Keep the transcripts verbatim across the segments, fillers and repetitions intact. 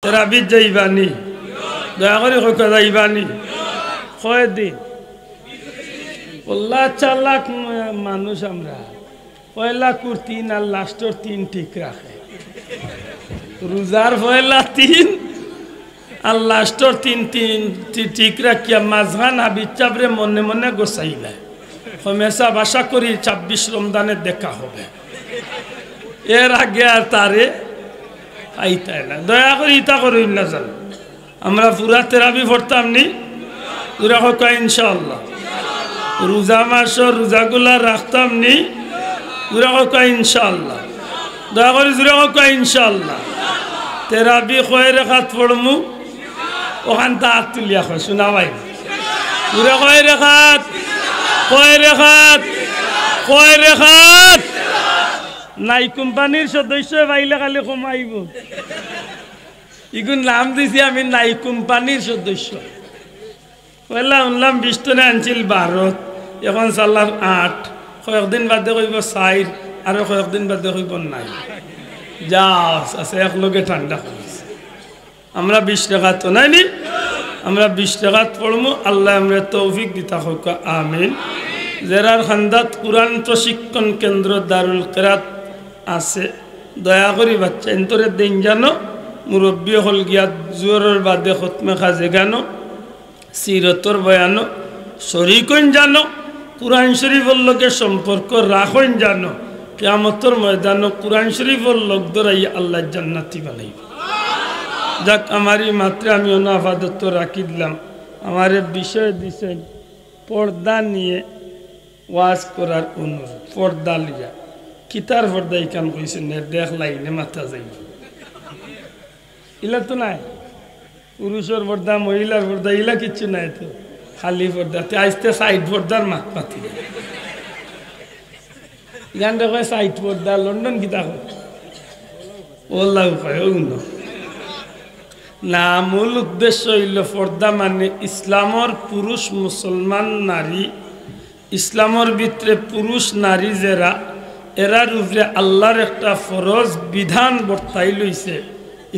তেরাবিত যাইবানি? দয়া করি কউক্কা, যাইবানি? কয়দিন? আল্লাহ, চালাক ম-, মানুষ আমরা। পয়লাকুর তিন আর লাস্টর তিন ঠিক রাখে। রোজার পয়লা তিন আর লাস্টর তিন, তিন তি-, ঠিক রাখিয়া মাঝখান হাবিজ সাবরে মনে মনে গোছাইলায়। কমে সাব, আশা করি ছাব্বিশ রমজানে দেখা হবে, এর আগে আর তারে পাইতায় না। দয়া করি ইতা করইন না জানো। আমরা পুরা তেরাবি পড়তাম নি? জুরে কউক্কা ইনশাআল্লাহ। রোজা মাসর রোজাগুলা রাখতাম নি? জুরে কউক্কা ইনশাআল্লাহ। দয়া করি জুরে কউক্কা ইনশাআল্লাহ। তেরাবি কয় রেখাত পড়মু? অখানতা আত তুলিয়া কয়, শুনা ভাই। জুরে কয় রেখাত? কয় রেখাত? কয় রেখাত? নাই কোম্পানির সদস্য পাইলে খালি কমাইবো। ইগুর নাম দিছি আমি নাই কোম্পানির সদস্য। পয়লা হুনলাম বিশ টনে আনছিল ভারত, এখন চালার আট। কয়েকদিন বাদে কইবো চাইর, আরো কয়েকদিন বাদে কইবো নাই। যা আছে, এক লগে ঠান্ডা করিস। আমরা বিশ রেখাত তো নাই নি? আমরা বিশ রেখাত পড়মু, আল্লায় আমরারে তৌফিক দিতা কউক্কা, আমিন। যেরার কান্দাত কোরআন প্রশিক্ষণ কেন্দ্র দারুল কেরাত আছে, দয়া করি বাচ্চাইন্তরে দেইন জানো, মুরব্বি অকল গিয়া জোহরর বাদে খতমে খাজে গানো, সিরতর বয়ানো শরিক অইন জানো, কোরআন শরিফর লগে সম্পর্ক রাখইন জানো, কিয়ামতর ময়দানো কোরআন শরিফর লগ ধরাইয়া আল্লায় জান্নাতি বানাইবা। যাক, আমার ই মাতরে আমি অনো আপাতত রাখি দিলাম। আমারে বিষয় দিছইন পর্দা নিয়া ওয়াজ করার অনুরোধ, পর্দা লইয়া। কিতার পর্দা ইখান কইছইন, এর দেখ লাইনে মাতা যাইবো। ইলা তো নাই। পুরুষর পর্দা, মহিলার পর্দা, ইলা কিচ্ছু নাই তো। খালি পর্দা। তে আইজতে সাইড পর্দার মাত মাতি। ইখানরে কয় সাইড পর্দা, লন্ডন কিতা কয়? ওল্লাহ কয়, ও না। না, মূল উদ্দেশ্য অইলো পর্দা মানে ইসলামর পুরুষ মুসলমান নারী, ইসলামর ভিতরে পুরুষ নারী যেরা, এরার উপরে আল্লার একটা ফরজ বিধান বর্তাই লইছে,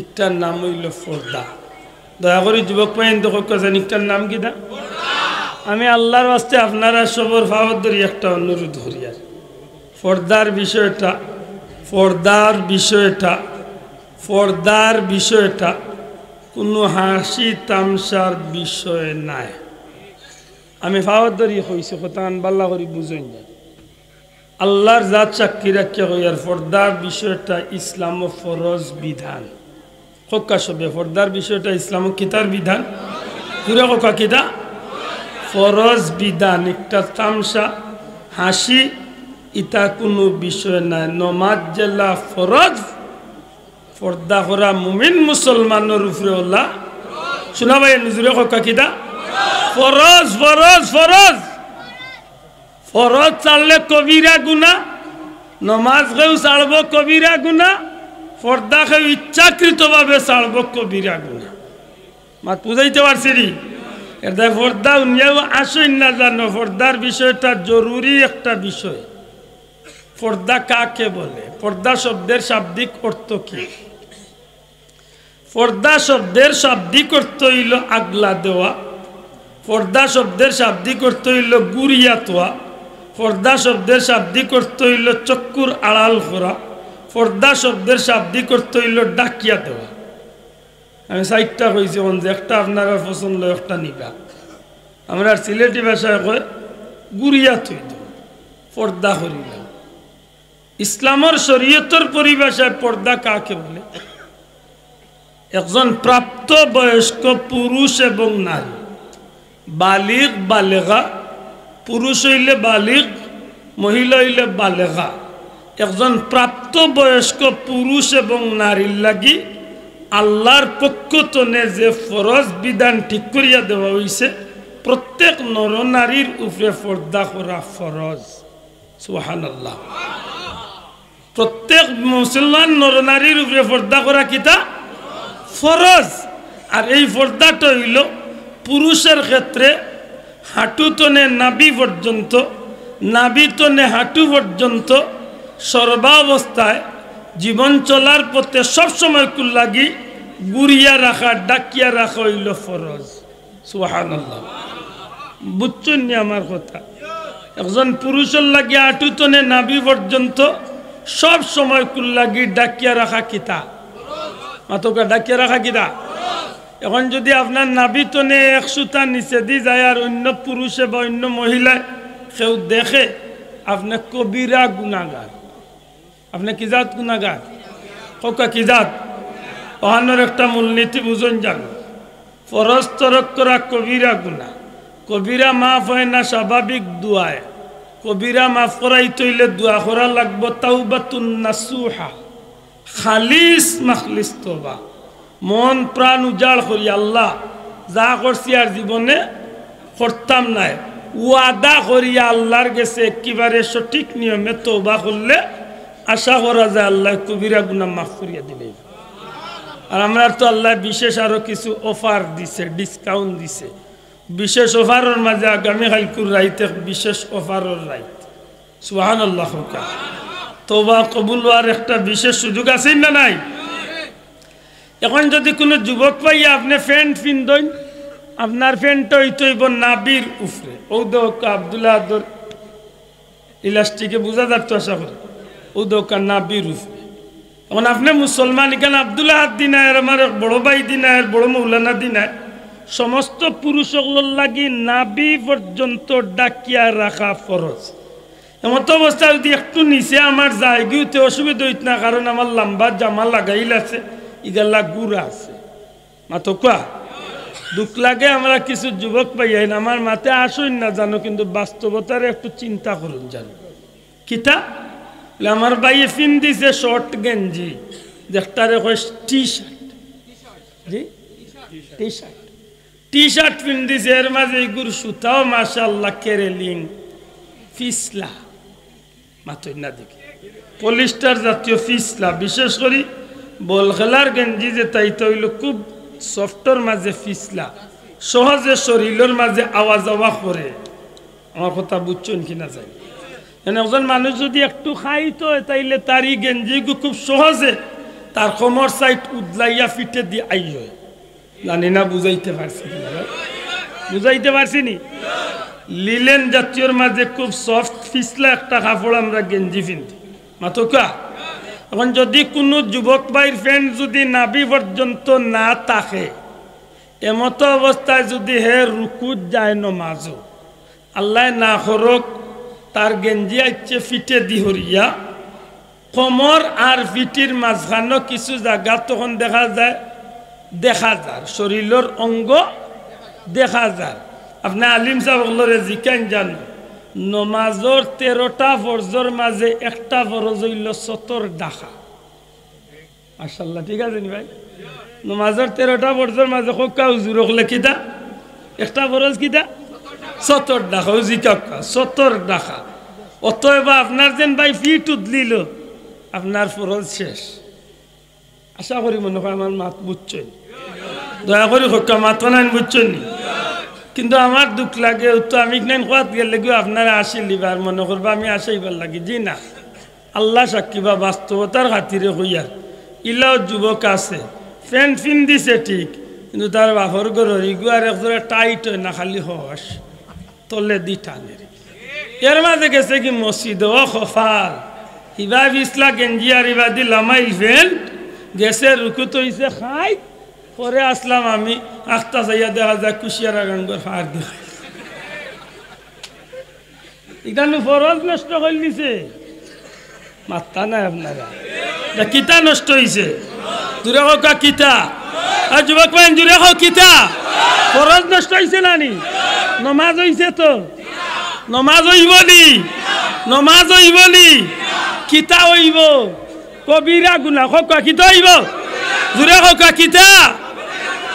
ইটার নাম অইলো পর্দা। দয়া করি যুবক ভাইয়াইন্তে কউক্কা জানি, ইটার নাম কিতা? আমি আল্লার ওয়াস্তে আপনারা সবর পাওত ধরি একটা অনুরোধ করিয়ার, পর্দার বিষয়টা, পর্দার বিষয়টা, পর্দার বিষয়টা কুনু হাসি তামশার বিষয় নায়। আমি পাওত ধরি কইছি, কথাখান ভালা করি বুঝইন যানি। আল্লার জাত সাক্ষী রাখিয়া কইয়ার, পর্দার বিষয়টা ইসলামো ফরজ বিধান। কউক্কা সবে, পর্দার বিষয়টা ইসলামো কিতার বিধান? জুরে কউক্কা কিতা? ফরজ বিধান। ইটা তামশা, হাসি, ইতা কুনু বিষয় নায়। নমাজ যেলা ফরজ, পর্দা করা মুমিন মুসলমানর উপরে অলা। শুনা ভাই, জুরে কউক্কা কিতা? ফরজ, ফরজ, ফরজ। ফরজ ছাড়লে কবিরা গুনা, নমাজ কেউ ছাড়বো কবিরা গুনা, পর্দা কেউ ইচ্ছাকৃতভাবে ছাড়বো কবিরা গুনা। মাত বুঝাইতে পারছি নি? এর দায় পর্দা উনিয়াও আসইন না জানো, পর্দার বিষয়টা জরুরি একটা বিষয়। পর্দা কাকে বলে? পর্দা শব্দের শাব্দিক অর্থ কি? পর্দা শব্দের শাব্দিক অর্থ অইলো আগলা দেওয়া। পর্দা শব্দের শাব্দিক অর্থ অইলো গুরিয়া থওয়া। পর্দা শব্দের শাব্দিক অর্থ অইলো চক্ষুর আড়াল করা। পর্দা শব্দের শাব্দিক অর্থ অইলো ঢাকিয়া দেওয়া। আমি চাইরটা কইছি, অখন যে একটা আপনারার পছন্দ অয়, একটা নিবা। আমরার সিলেটি ভাষায় কয়, গুরিয়া থই দেও, পর্দা করি দেও। ইসলামর শরীয়তর পরিভাষায় পর্দা কাকে বলে? একজন প্রাপ্ত বয়স্ক পুরুষ এবং নারী, বালিগ বালেগা, পুরুষ অইলে বালিগ, মহিলা অইলে বালেগা, একজন প্রাপ্ত বয়স্ক পুরুষ এবং নারীর লাগি আল্লার পক্ষ তনে যে ফরজ বিধান ঠিক করিয়া দেওয়া অইছে, প্রত্যেক নরনারীর উপরে পর্দা করা ফরজ। সুবহানাল্লাহ। প্রত্যেক মুসলমান নরনারীর উপরে পর্দা করা কিতা? ফরজ। আর এই পর্দাটা অইলো পুরুষের ক্ষেত্রে হাঁটু তনে নাভি পর্যন্ত, নাভি তনে হাঁটু পর্যন্ত, সর্বাবস্থায় জীবন চলার পথে সবসময় কুল্লাগি গুরিয়া রাখা, ডাকিয়া রাখা অইলো ফরজ। সুবহানাল্লাহ। বুঝছইন নি আমার কথা? একজন পুরুষর লাগি আটু তনে নাভি পর্যন্ত সব সময় কুল লাগি ডাকিয়া রাখা কিতা? মাতকা, ডাকিয়া রাখা কিতা? এখন যুদি আপনার নাভি তনে এক সুতা নিচেদি যায় আর অইন্য পুরুষে বা অইন্য মহিলায় কেউ দেখে, আপনে কবিরা গুনাগার। আপনে কি জাত গুনাগার? কউক্কা কি জাত? অখানর একটা মূলনীতি বুঝইন জানো। ফরজ তরক করা কবিরা গুনা। কবিরা মাফ অয় না স্বাভাবিক দোয়ায়। কবিরা মাফ করাইতে অইলে দোয়া করা লাগবো তাওবাতুন নাসুহা, খালিস মাখলিস তওবা। মন প্রাণ উজাড় করি, আল্লাহ, যা করছি আর জীবনে করতাম নায়, ওয়াদা করিয়া আল্লাহর গেছে একেবারে সঠিক নিয়মে তওবা করলে আশা করা যায় আল্লায় কবিরা গুনা মাফ করিয়া দিলে। আর আমরার তো আল্লায় বিশেষ আরো কিছু offer দিছে, discount দিছে। বিশেষ offerর মাঝে আগামী কাইলকুর রাইত এক বিশেষ offerর রাইত। সুবহানাল্লাহ কউক্কা। তওবা কবুল অওয়ার একটা বিশেষ সুযোগ আছে না নাই? এখন যুদি কুনু যুবক ভাইয়ে আপনে pant পিন্দইন, আপনার pantটা অইতো অইবো নাভির উপরে। অউ দেখউক্কা আব্দুল আহাদর elasticএ বুঝা যার তো আশা করি। অউ দেখউক্কা নাভির উপরে। এখন আপনে মুসলমান, ইখান আব্দুল আহাদ দি নায় আর আমার এক বড় ভাই দি নায় আর বড় মৌলানা দি নায়। সমস্ত পুরুষ অকলর লাগি নাভি পর্যন্ত ডাকিয়া রাখা ফরজ। এমত অবস্থায় যুদি একটু নিচে আমার যায়গিও তে অসুবিধা অইত না, কারণ আমার লাম্বা জামা লাগাইল আছে, ইগালা গুড়া আছে। মাতকা, দুখ লাগে আমরা কিছু যুবক ভাইয়াইন, আমার মাতে আসইন না জানো, কিন্তু বাস্তবতারে একটু চিন্তা করুন জানো। কিতা? বলে, আমার ভাইয়ে পিন্দিছে short গেঞ্জি, যেটারে কয় T-shirt। জি? T-shirt। T-shirt পিন্দিছে, এর মাঝে ইগুর সুতাও মাশাআল্লাহ কেরেলিং, ফিসলা। মাতইন না দেখি। Polyester জাতীয় ফিসলা, বিশেষ করি বল খেলার গেঞ্জি যেটা, ইটা অইলো খুব softর মাঝে ফিসলা, সহজে শরীলর মাঝে আওয়া যাওয়া করে। আমার কথা বুঝছইন কি না জানি। মানে একজন মানুষ যুদি একটু খাইত অয়, তাইলে তার ই গেঞ্জিগু খুব সহজে তার কোমর side উদলাইয়া ফিটেদি আইল অয়। জানি না বুঝাইতে পারছি কি না ভাই? বুঝাইতে পারছি নি? Linen জাতীয়র মাঝে খুব soft ফিসলা একটা কাপড় আমরা গেঞ্জি পিন্দি। মাতকা? এখন যুদি কুনু যুবক ভাইর pant যুদি নাভি পর্যন্ত না থাকে, এমতো অবস্থায় যুদি হে রুকুত যায় নমাজো, আল্লায় না করউক, তার গেঞ্জি আইছে ফিটেদি হরিয়া, কোমর আর ফিটির মাঝখানো কিছু জাগা তখন দেখা যায়, দেখা যার, শরীলর অঙ্গ দেখা যার। আপনে আলিম সাব অকলরে জিকাইন জানো, নমাজর তেরোটা ফরজর মাঝে একটা ফরজ অইলো সতর ঢাকা। মাশাআল্লাহ, ঠিক আছে নি ভাই? নমাজর তেরোটা ফরজর মাঝে কউক্কা হুজুর অকলে কিতা? একটা ফরজ কিতা? সতর ঢাকা, হুজুর কউক্কা, সতর ঢাকা। অতএব আপনার যেন ভাই ফিট উদলিল, আপনার ফরজ শেষ। আশা করি মনে কয় আমার মাত বুঝছইন। দয়া করি কউক্কা মাত নাইন বুঝছইন নি? কিন্তু আমার দুখ লাগে, তো আমি নাইন কওয়াত গেলেগিও আপনারা আসিলিবা আর মনে করবা আমি আসাইবার লাগি। জি না। আল্লাহ সাক্ষী বা বাস্তবতার খাতিরে কইয়ার, ইলাও যুবক আছে, pant পিন্দিছে ঠিক, কিন্তু তার বাপর ঘরর ইগু আর একজোড়া tight অয় না, খালি হস, তলেদি টানের। এর মাঝে গেছে কি মসজিদো, ও কপাল, ইবা ফিসলা গেঞ্জি আর ইবাদি লামাইল pant, গেছে রুকুত অইছে খাই, পরে আসলাম আমি, আখতা চাইয়া দেখা যায় কুশিয়ারা গাঙ্গর ফাড় দিয়া। ইখানো ফরজ নষ্ট করিলিছে। মাত্তা নাই আপনারা। ইটা কিতা নষ্ট অইছে? জুরে কউক্কা কিতা? আর যুবক ভাই, জুরে কও কিতা? ফরজ নষ্ট অইছে না নি? নমাজ অইছে তো? নমাজ অইবো নি? নমাজ অইবো নি? কিতা অইবো? কবিরা গুনা। কউক্কা কিতা অইবো? জুরে কউক্কা কিতা?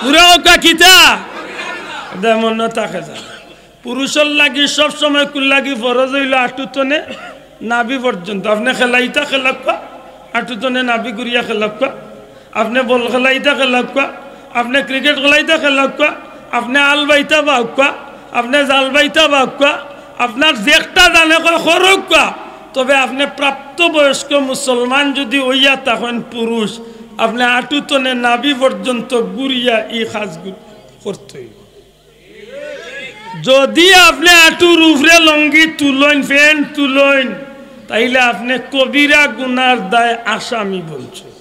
জুরে কউক্কা কিতা? দে মনো থাকে যা। পুরুষর লাগি সব সময় কুল লাগি ফরজ অইলো আটু তনে নাভি পর্যন্ত। আপনে খেলাইতা খেলাউক্কা, আটু তনে নাভি গুরিয়া খেলাউক্কা। আপনে বল খেলাইতা খেলাউক্কা, আপনে cricket খেলাইতা খেলাউক্কা, আপনে আল বাইতা বাউক্কা, আপনে জাল বাইতা বাউক্কা, আপনার যেকটা জানে কয় করউক্কা। তবে আপনে প্রাপ্তবয়স্ক মুসলমান যুদি অইয়া থাকইন পুরুষ, আপনে আটু তনে নাভি পর্যন্ত ঘুরিয়া ই কাজগুলো করতে অইবো। যদি আপনে আটুর উপরে লুঙ্গি তুলইন, প্যান্ট তুলইন, তাইলে আপনে কবিরা গুনার দায় আসামি বনছইন।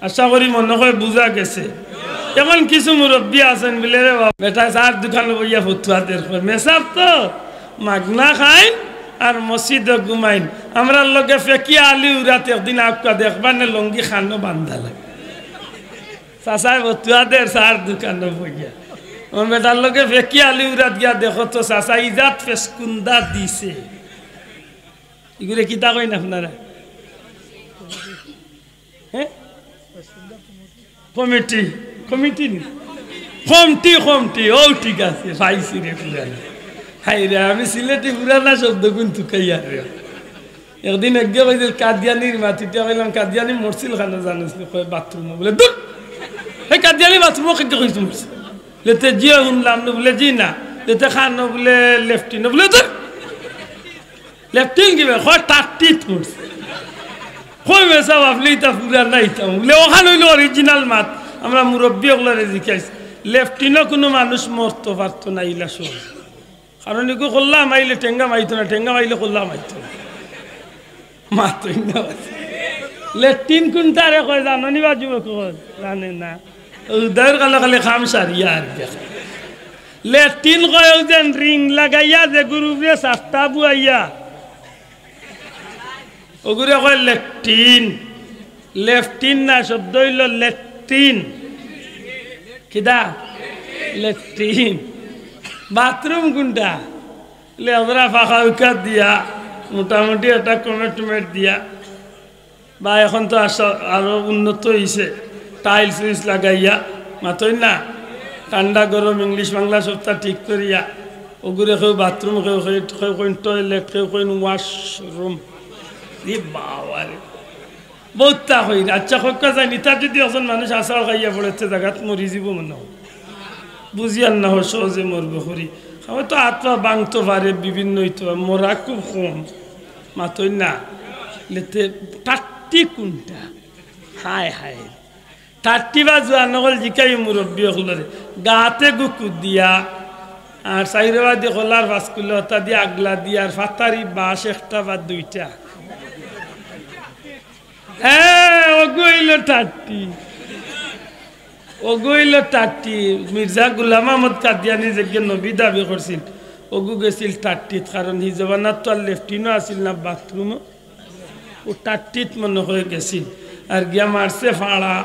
আশা করি মনো অয় বুঝা গেছে। এখন কিছু মুরব্বি আছইন বুলে, "রে বাবা, বেটায় চার দোকানো বইয়া ফতুয়া দের কয়, মেসাব তো মাগনা খাইন আর মসজিদো ঘুমাইন। আমরার লগে ফেকি আলী উরাত একদিন আউক্কা দেখবা নে লুঙ্গি খানো বান্ধা লাগে।" চাচায় ফতুয়া দের চার দোকানো বইয়া। ও বেটার লগে ফেকি আলী উরাত গিয়া দেখো তো চাচা ইজাত ফেসকুন্দা দিছে। ইগুরে কিতা কইন আপনারা? হ্যাঁ? কমিটি, কমিটি নি? কমটি, কমটি, ও ঠিক আছে, পাইছি রে পুরানা। হায় রে, আমি সিলেটি পুরানা শব্দ গুন তুকাইয়ার রে। একদিন একগে কইছিল, "কাদিয়ানির মাত", ইটা কইলাম, "কাদিয়ানি মরছিল কেনে জানোস নি?" কয়, "বাথরুমো।" বুলে, "দূর! এই কাদিয়ানি বাথরুমো কেগে কইছে মরছে?" লেতে জিও হুনলাম না, বুলে, "জি না।" লেতে খানো বুলে, "লেফটিনো।" বুলে, "দূর!" লেফটিন কিবা? কয়, "টাট্টিত মরছে।" কই, "মেসাব, আপনে ইতা পুরানা ইতা।" বুলে, "অখান অইলো original মাত।" আমরা মুরব্বি অকলরে জিকাইছি, লেফটিনো কুনু মানুষ মরতো পারতো না, ইলা সহজ। কারণ ইগু কল্লা মাইলে টেঙ্গা মাইতো না, টেঙ্গা মাইলে কল্লা মাইতো না। মাতইন না। লেট্রিন কুনটারে কয় জানো নি বা যুবক অকল? জানে না। উদার কালে খালি কাম সারিয়া আর কি। লেট্রিন কয় অউ যেন ring লাগাইয়া যেগুর উপরে সাতটা বুয়াইয়া। অগুরে কয় লেট্রিন। লেফটিন না, শব্দ অইলো লেট্রিন। কিতা? লেট্রিন। বাথরুম কুনটা? লেজরা ফাঁকা উকা দিয়া, মোটামুটি একটা কমেট টমেট দিয়া, বা এখন তো আশা আরো উন্নত অইছে, tiles উইলস লাগাইয়া, মাতইন না, ঠান্ডা গরম ইংলিশ বাংলা সবটা ঠিক করিয়া, অগুরে কেউ বাথরুম, কেউ, কেউ, কেউ কইন টয়লেট, কেউ কইন ওয়াশরুম। রে বাবা রে। বউততা কইরা, আচ্ছা, কউক্কা যাইন, ইতা যদি একজন মানুষ আছাড় খাইয়া পড়ে, তে জাগাত মরি যিবো মনো অয়। বুঝিয়ার না অয়, সহজে মরবো করি। অয়তো আত পা ভাঙতো পারে, বিভিন্ন অইতো পারে, মরা খুব কম। মাতইন না। লেতে টাট্টি কুনটা? হায় হায়। টাট্টি বা জুয়ান অকল জিকাই মুরব্বি অকলরে। গাতে গুকু দিয়া, আর চাইরোবাদি কলার ফাঁসকুলো হতা দিয়া আগলা দিয়া, আর ফাতারি বাঁশ একটা বা দুইটা। হ্যাঁ, অগু অইলো টাট্টি। অগু অইলো টাট্টি। মির্জা গুলাম আহমদ কাদিয়ানি যেগিয়ে নবী দাবি করছিল, অগু গেছিল টাট্টিত, কারণ হি জমানাত তো আর লেফটিনও আছিল না, বাথরুমও। অউ টাট্টিত মনো অয় গেছিল। আর গিয়া মারছে ফাড়া।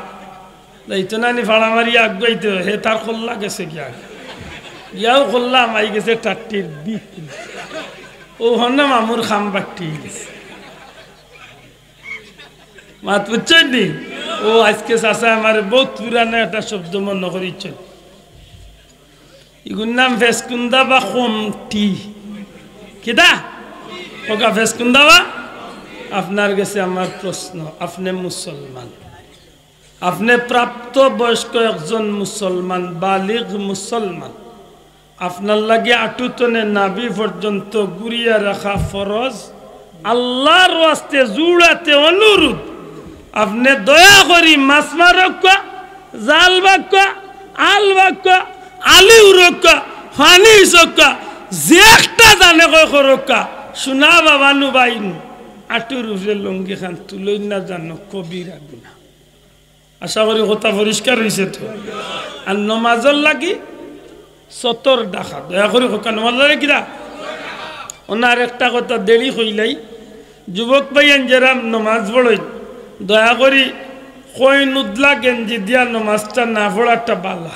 যাইতো না নি ফাড়া মারিয়া আগুয়াইতো, হে তার কল্লা গেছে গিয়া। গিয়াও কল্লা হামাই গেছে টাট্টির ভিতরে। অউ হন্না মামুর কাম বাট্টি গেছে। মাত বুঝছইন নি? অউ আইজকে চাচায় আমারে বউত পুরানা একটা শব্দ মনো করাইছইন। ইগুর নাম ফেসকুন্দা বা কমটি। কিতা? কউক্কা ফেসকুন্দা বা? আপনার গেছে আমার প্রশ্ন, আপনে মুসলমান। আপনে প্রাপ্ত বয়স্ক একজন মুসলমান, বালিগ মুসলমান। আপনার লাগি আটু তনে নাভি পর্যন্ত ঘুরিয়া রাখা ফরজ। আল্লার ওয়াস্তে জুড়াতে অনুরোধ, আপনে দয়া করি মাছ মারউক্কা, জাল বাউক্কা, আল বাউক্কা, আলি উড়উক্কা, পানি ইসউক্কা, যে একটা জানে কয় করউক্কা, শুনা বাবা নু ভাইন, আটুর উপরে লুঙ্গি খান তুলইন না জানো কবিরা গুনা। আশা করি কথা পরিষ্কার অইছে তো। আর নমাজর লাগি সতর ডাকা, দয়া করি কউক্কা, নমাজর লাগি কিতা? অনো আরেকটা কথা দেরি কইলাই, যুবক ভাইয়াইন যেরা নমাজ পড়ইন, দয়া করি কইন উদলা গেঞ্জি দিয়া নমাজটা না পড়াটা বালা।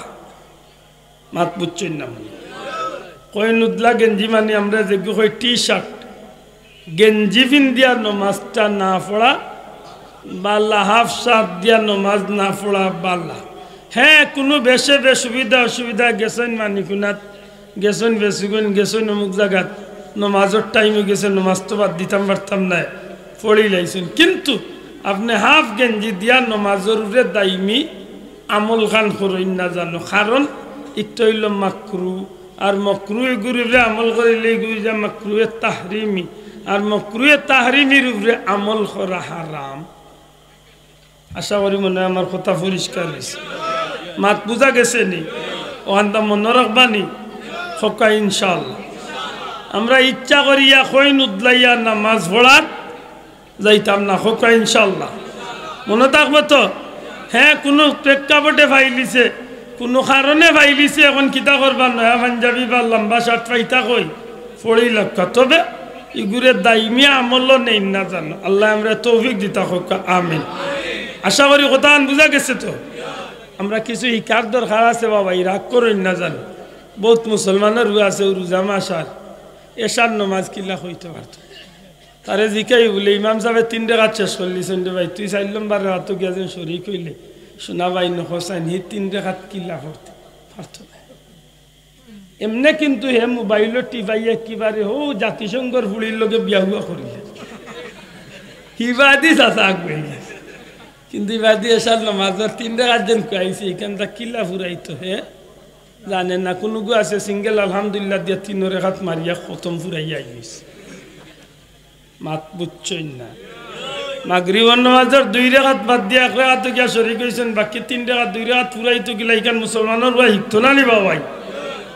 মাত বুঝছইন না মনে অয়। কইন উদলা গেঞ্জি মানি আমরা যেগু কই টি-শার্ট, গেঞ্জি পিন্দিয়া নমাজটা না পড়া বালা, হাফ শার্ট দিয়া নমাজ না পড়া বালা। হ্যাঁ, কুনু বেশে বেসুবিধা অসুবিধা গেছইন মানিকুনাত, গেছইন বেসুগুন, গেছইন অমুক জাগাত, নমাজর টাইম অইগেছে, নমাজ তো বাদ দিতাম পারতাম নায়, পড়িলাইছইন। কিন্তু আপনে হাফ গেঞ্জি দিয়া নমাজর উপরে দাইমি আমল খান করইন না জানো, কারণ ইটা অইলো মাকরু, আর মকরু ইগুর উপরে আমল করিলে ইগু অইযায় মাকরুয়ে তাহরিমি, আর মকরুয়ে তাহরিমির উপরে আমল করা হারাম। আশা করি মনে হয় আমার কথা পরিষ্কার অইছে। মাত বুঝা গেছে নি? অখানতা মনো রাখবা নি? কউক্কা ইনশাআল্লাহ। আমরা ইচ্ছা করিয়া কইন উদলাইয়া নামাজ পড়াত যাইতাম না, কউক্কা ইনশাআল্লাহ। মনো থাকবো তো? হ্যাঁ, কুনু প্রেক্ষাপটে ফাইলিছে, কুনু কারণে ফাইলিছে, অখন কিতা করবা, নয়া পাঞ্জাবি বা লম্বা শার্ট পাইতা কই, পড়ি লাউক্কা। তবে ইগুরে দাইমি আমলো নেইন না জানো। আল্লায় আমরারে তৌফিক দিতা কউক্কা, আমিন। আশা করি কথাখান বুঝা গেছে তো? আমরা কিছু হিকার দরকার আছে বাবা, ই রাগ করইন না জানো। বউত মুসলমানর হু আছে, অউ রোজা মাস আর এশার নমাজ কিলা কইতো পারতো না। তারে জিকাই বুলে, "ইমাম সাবে তিন রেকাত শেষ করিলিছইন রে ভাই, তুই চাইর লম্বর রেকাতো গিয়া যেন শরিক অইলে, হুনা ভাই, নখসাইন, হি তিন রেকাত কিলা করতে পারতো না।" এমনে কিন্তু হে মোবাইলো টিপাইয়া একেবারে হউ জাতিসংঘর ফুড়ির লগে বিয়া হুয়া করিলে। হিবাদি চাচা আগুয়াই গেছে। কিন্তু ইবাদি এশার নমাজর তিন রেকাত যেন কইছে, ইখানতা কিলা ফুরাইতো হে জানে না। কুনুগু আছে সিঙ্গেল আলহামদুলিল্লাহ দিয়া তিন রেকাত মারিয়া খতম ফুরাইয়া আইছে। মাত বুঝছইন না। মাগরিবর নমাজর দুই রেকাত বাদ দিয়া এক রেকাতো গিয়া শরিক অইছইন, বাকি তিন রেকাত, দুই রেকাত ফুরাইতো কিলা, ইখান মুসলমানর হু হিকতো না নি বাবাই?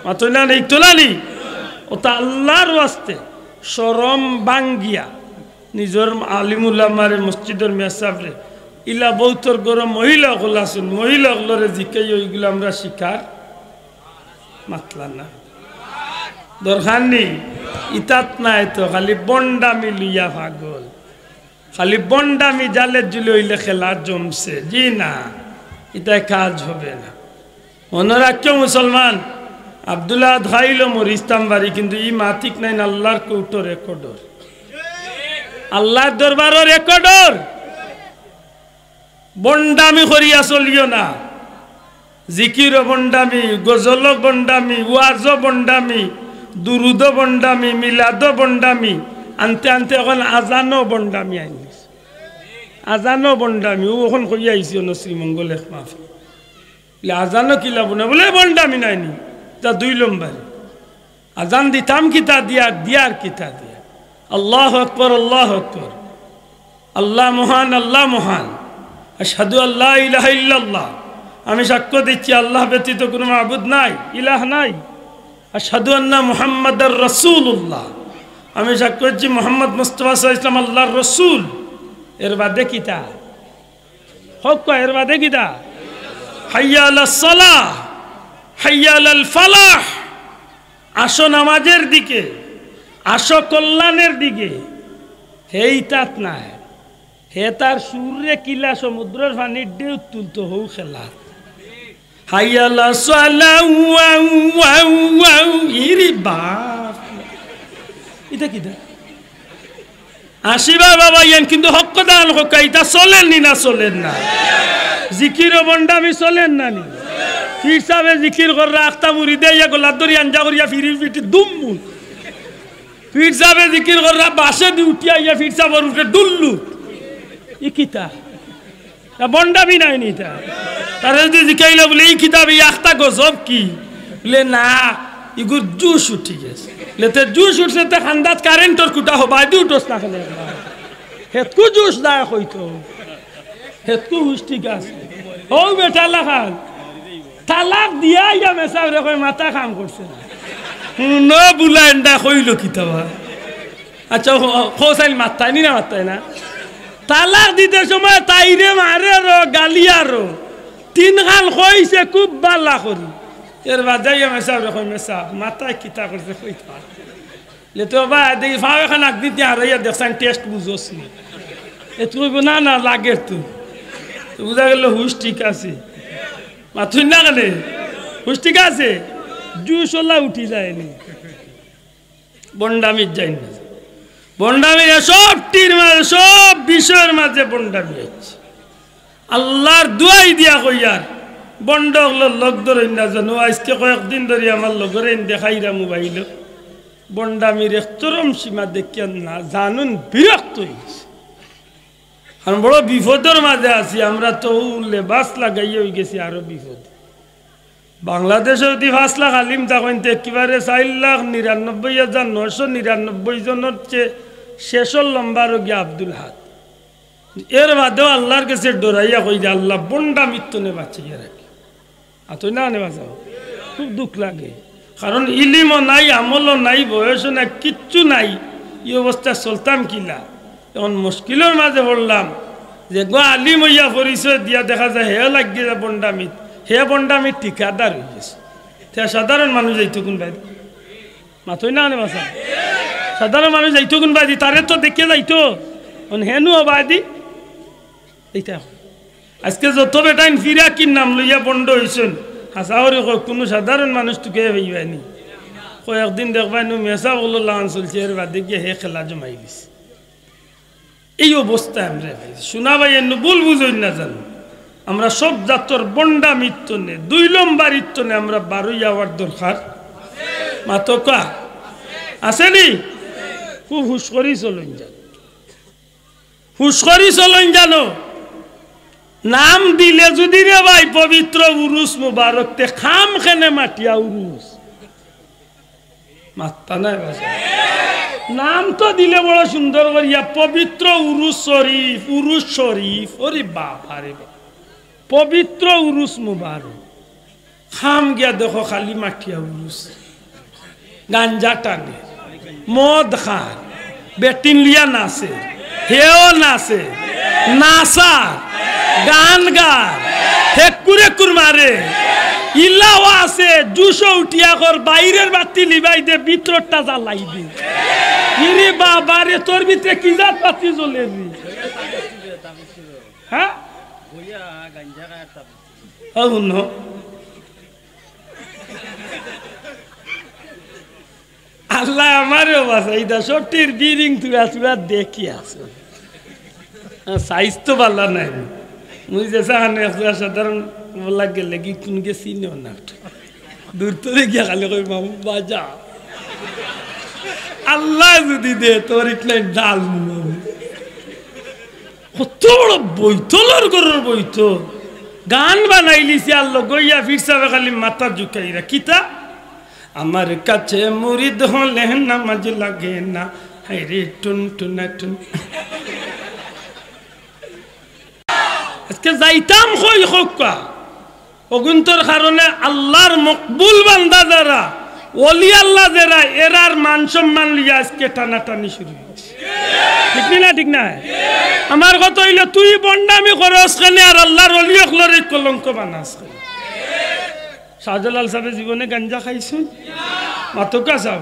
মাতইন না, হিকতো না নি? অতা আল্লার ওয়াস্তে শরম ভাঙ্গিয়া নিজর আলিম উলামারে, মসজিদর মেসাবরে, ইলা বউতর ঘরো মহিলা অকল আছইন, মহিলা অকলরে জিকাইও, ইগুলা আমরা শিখার মাতলা না। দরকার নি? ইতাত নায় তো, খালি ভন্ডামি লইয়া পাগল। খালি ভন্ডামি জালে জুলে অইলে খেলা জমছে। জি না, ইতায় কাজ হবে না। মনো রাখিও মুসলমান, আব্দুল আহাদ খাইলো মরিস্তাম বাড়ি, কিন্তু ই মাতিক নাইন আল্লার কোর্টো রেকর্ডর, আল্লার দরবারো রেকর্ডর। ভন্ডামি করিয়া চলিও না। জিকিরও ভন্ডামি, গজলও ভন্ডামি, ওয়াজও ভন্ডামি, দুরুদও ভন্ডামি, মিলাদও ভন্ডামি, আনতে আনতে অখন আজানও ভন্ডামি আইন। আজানও ভন্ডামি, অউ অখন কইয়া আইছি অনো শ্রীমঙ্গল এক মাহফিল। বুলে, "আজানও কিলা ভন্ডামি?" বুলে, "ভন্ডামি নায় নি, তা দুই লম্বর।" আজান দিতাম কিতা দিয়া, দিয়ার কিতা দিয়া? আল্লাহু আকবার, আল্লাহু আকবার। আল্লাহ মহান, আল্লাহ মহান। আশহাদু আল্লা ইলাহা ইল্লাল্লাহ। আমি সাক্ষ্য দিচ্ছি আল্লাহ ব্যতীত কোনো মাবুদ নাই, ইলাহ নাই। আশহাদু আন্না মুহাম্মাদার রাসূলুল্লাহ। আমি সাক্ষ্য দিচ্ছি মোহাম্মদ মুস্তাফা সাল্লাল্লাহু আলাইহি ওয়াসাল্লাম আল্লাহর রসুল। এর বাদে কিতা? কউক্কা, এর বাদে কিতা? হাইয়া আলাস সালাহ, হাইয়া আলাল ফালাহ। আসো নামাজের দিকে, আসো কল্যাণের দিকে। হে ইতাত নায়, হে তার সুররে কিলা সমুদ্রর পানির ঢেউ তুলতো হউ খেলা। হাইয়া আলাস সালাহ, ওয়াউ, ওয়াউ, ওয়াউ। ইরে বাপ, ইতা কিতা? আসিবা বাবা, ইয়ান কিন্তু হক কথা আন কউক্কা, ইতা চলের নি না চলের না? জিকিরও ভন্ডামি চলের না নি? পীর সাবে জিকির কররা, আখতা মুরিদে ইয়া গলাত ধরি আঞ্জা করিয়া ফিরির পিঠে দুম্মু। পীর সাবে জিকির কররা, বাসেদি উঠিয়া ইয়া পীর সাবর উপরে ডুল্লু। ই কিতা? তা ভন্ডামি নায় নি তা? তারে যদি জিকাইলা বুলে, "ই কিতাবে ই আখতা গজব কি?" বুলে, "না, ইগুর জুশ উঠি গেছে।" বুলে, "তে জুশ উঠছে, তে কান্দাত কারেন্টর খুঁটা হবায়দি উঠোস না কেনে একবার? হেতকু জুশ যায় কইতো, হেতকু হুশ ঠিক আছে।" অউ বেটা লাখান তালাক দিয়া ইয়া মেসাবরে কয়, "মাথা কাম করছে না।" হুনো বুলা এন্ডা কইলো কিতা বা? আচ্ছা, হ-, হোসাইন মাততায় নি না মাততায় না? তালাক দিতে সময় তাইরে মারেরও, গালিয়ারও। তিনখান কইছে খুব বালা করি। এর বাদে যাইয়া মেসাবরে কয়, "মেসাব, মাথায় কিতা করছে কইতা পারো?" লে তো বা দেখি ফাও এখান আগ দিতে হারাইয়া দেখছইন টেস্ট বুঝোস নি। এ তুই কইবো, "না, না, লাগের তো।" তো বুঝা গেল হুশ ঠিক আছে। মাতুন না কেনে? হুশ ঠিক আছে? জুশ ওলা উঠি যায়নি। ভন্ডামির যাইন না। ভন্ডামির সবটির মাঝে, সব বিষয়ের মাঝে ভন্ডামি আছে। আল্লার দুয়াই দিয়া কইয়ার, ভন্ড অকলর লগ ধরইন না জানো। আইজকে কয়েকদিন ধরি আমার লগরে দেখাইরা মোবাইলো। ভন্ডামির একচরম সীমা দেখিয়া না জানুন বিরক্ত অইগেছি। কারণ বড় বিপদর মাঝে আছি আমরা, তো লেবাস লাগাইয়া অইগেছি আরো বিপদ। বাংলাদেশো যদি পাঁচ লাখ আলিম থাকইন, তে একেবারে চাইর লাখ নিরানব্বই হাজার নয়শো নিরানব্বই জনর চেয়ে শেষর লম্বর অইগিয়া আব্দুল আহাদ। এর বাদেও আল্লার গেছে ডরাইয়া কই যে, "আল্লা, ভন্ডামির তনে বাঁচাইয়া রাখি।" আতই না আনে বাঁচাও, খুব দুখ লাগে। কারণ ইলিমও নাই, আমলও নাই, বয়সও নাই, কিচ্ছু নাই, ই অবস্থায় চলতাম কিলা? এখন মুশকিলর মাঝে পড়লাম, যেগু আলিম অইয়া পরিচয় দিয়া দেখা যায় হেও লাগিয়া যায় ভন্ডামিত, হে ভন্ডামির ঠিকাদার অইগেছে। তে সাধারণ মানুষ যাইতো কুনবায়দি? মাতই না আনে বাঁচাও। সাধারণ মানুষ যাইতো কুনবায়দি? তারে তো দেখিয়া যাইতো। এখন হেনু অবায়দি এইটা। আজকে যত বেটাইন ফিরাকির নাম লইয়া ভন্ড অইছইন, হাছা করি কউক, কুনু সাধারণ মানুষ তুকাইয়া পাইবায়নি। কয়েকদিন দেখবায় নু মেসাব অকলর লাখান চলছে, এর বাদে গিয়া হে খেলা জমাই দিছে। এই অবস্থায় আমরা পাইছি। শুনা ভাই, এনু ভুল বুঝইন না জানো, আমরা সব জাতর ভন্ডামির তনে, দুই লম্বরির তনে আমরা বারইয়া আওয়ার দরকার। মাতউক্কা, আছেনি? খুব হুশ করি চলইন জানো। হুশ করি চলইন জানো। নাম দিলে যুদি রে ভাই পবিত্র উরুস মুবারক, তে কাম কেনে মাটিয়া উরুস? মাত্তা নাই বাজে। নাম তো দিলে বড় সুন্দর করিয়া, পবিত্র উরুস শরীফ, উরুস শরীফ, ওরে বাবা রে বাবা। পবিত্র উরুস মুবারক। কাম গিয়া দেখো খালি মাটিয়া উরুস, গাঞ্জা টানে, মদ খায়, বেটিন লইয়া নাচে, হেও নাচে, নাচার, গান গায়, হেক্কুর হেক্কুর মারে, ইলাও আছে, জুশো উঠিয়া কর, বাইরের বাতি লিবাই দে, ভিতরটা জ্বালাই দে। ইরে বাবা রে, তোর ভিতরে কি জাত বাতি জ্বলে রে? হ্যাঁ? ও হুনো। আল্লায় আমারেও বাঁচাইতা, সবটির বিরিং তুরা তুরা দেখি আছে। আর সাইজ তো ভালা নাই। মুই যে সাহানে একজন সাধারণ বলা গেলে কি কুনগে চিনো না। দূর তো দেখিয়া খালি কই, "মামু বাজা।" আল্লায় যুদি দে, তোর ইতলাই ডাল মামু। কত বড় বৈতলর ঘরর বৈতল। গান বানাইলিছে আর লগইয়া পীর সাবে খালি মাথা ঝুকাইরা। কিতা? "আমার কাছে মুরিদ হলে নামাজ লাগে না, হায় রে টুন টুনা টুন।" আজকে যাইতাম কই কউক্কা? অগুন্তর কারণে আল্লার মকবুল বান্দা যারা, ওলি আল্লা যারা, এরার মান সম্মান লইয়া আজকে টানাটানি শুরু অইছে। ঠিক নি না? ঠিক না? আমার কথা অইলো, তুই ভন্ডামি করস কেনে আর আল্লার ওলি অকলরে কলঙ্ক বানাস কেনে? শাহজালাল সাবে জীবনে গাঞ্জা খাইছইন? মাতউক্কা সাব।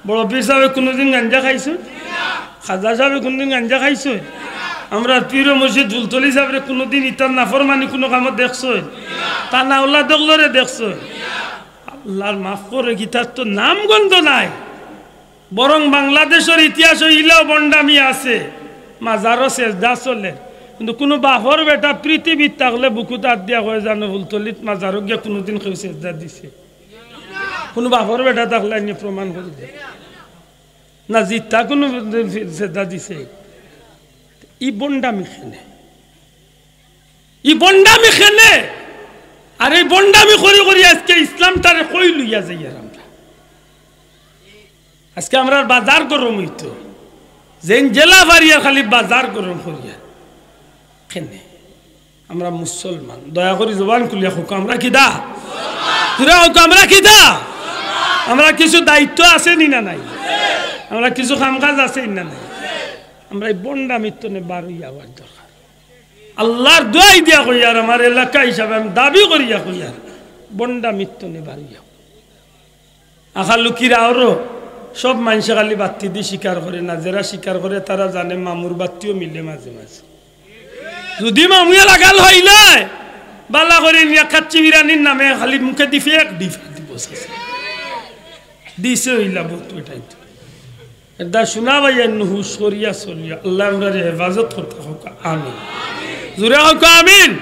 বড় পীর সাবে কুনুদিন গাঞ্জা খাইছইন? খাজা সাবে কুনুদিন গাঞ্জা খাইছইন? আমরার পীর ও মুর্শিদ ফুলতলি সাবরে কুনুদিন ইতার নাফরমানি কুনু কামো দেখছইন? তান আওলাদ অকলরে দেখছইন? আল্লার মাফ করউক, ইতার তো নাম গন্ধ নাই। বরং বাংলাদেশর ইতিহাসো ইলাও ভন্ডামি আছে, মাজারো সেজদা চলে। কিন্তু কুনু বাফর বেটা পৃথিবীত থাকলে বুকুত আত দিয়া কয় জানো, ফুলতলিত মাজারো গিয়া কুনুদিন কেউ সেজদা দিছে? কুনু বাফর বেটা থাকলে আইনে প্রমাণ করি দে। না জিতা কুনু সেজদা দিছে? ই ভন্ডামি কেনে? ই ভন্ডামি কেনে? আর এই ভন্ডামি করি করি আজকে ইসলামটারে কই লইয়া যাইয়ার আমরা। আজকে আমরার বাজার গরম অইতো, যেইন জেলা ফারিয়ার খালি বাজার গরম করিয়া। কেনে? আমরা মুসলমান, দয়া করি জবান খুলিয়া কউক্কা, আমরা কিতা? জুরে কউক্কা, আমরা কিতা? আমরা কিছু দায়িত্ব আছে নি না নাই? আমরা কিছু কাম কাজ আছে নি না নাই? আমরা ই ভন্ডামির তনে বারইয়া আওয়ার দরকার। আল্লার দোয়াই দিয়া কইয়ার, আমার এলাকা হিসাবে আমি দাবি করিয়া কইয়ার, ভন্ডামির তনে বারইয়া। আখালুকির আওরো সব মানষে খালি বাত্তিদি শিকার করে না, যেরা শিকার করে তারা জানে মামুর বাত্তিও মিলে মাঝে মাঝে। যুদি মামুয়ে লাগাল অইলে, বালা করি নিয়া কাচ্চি বিরানির নামে খালি মুখেদি ফেক দি ফেক দিব। দিছে অইলা বহুত বেটাইন। এরদায় শুনা ভাই, এনু হুশ করিয়া চলিও। আল্লায় আমরারে হেফাজত করতা কউক্কা, আমিন। জুরে কউক্কা, আমিন।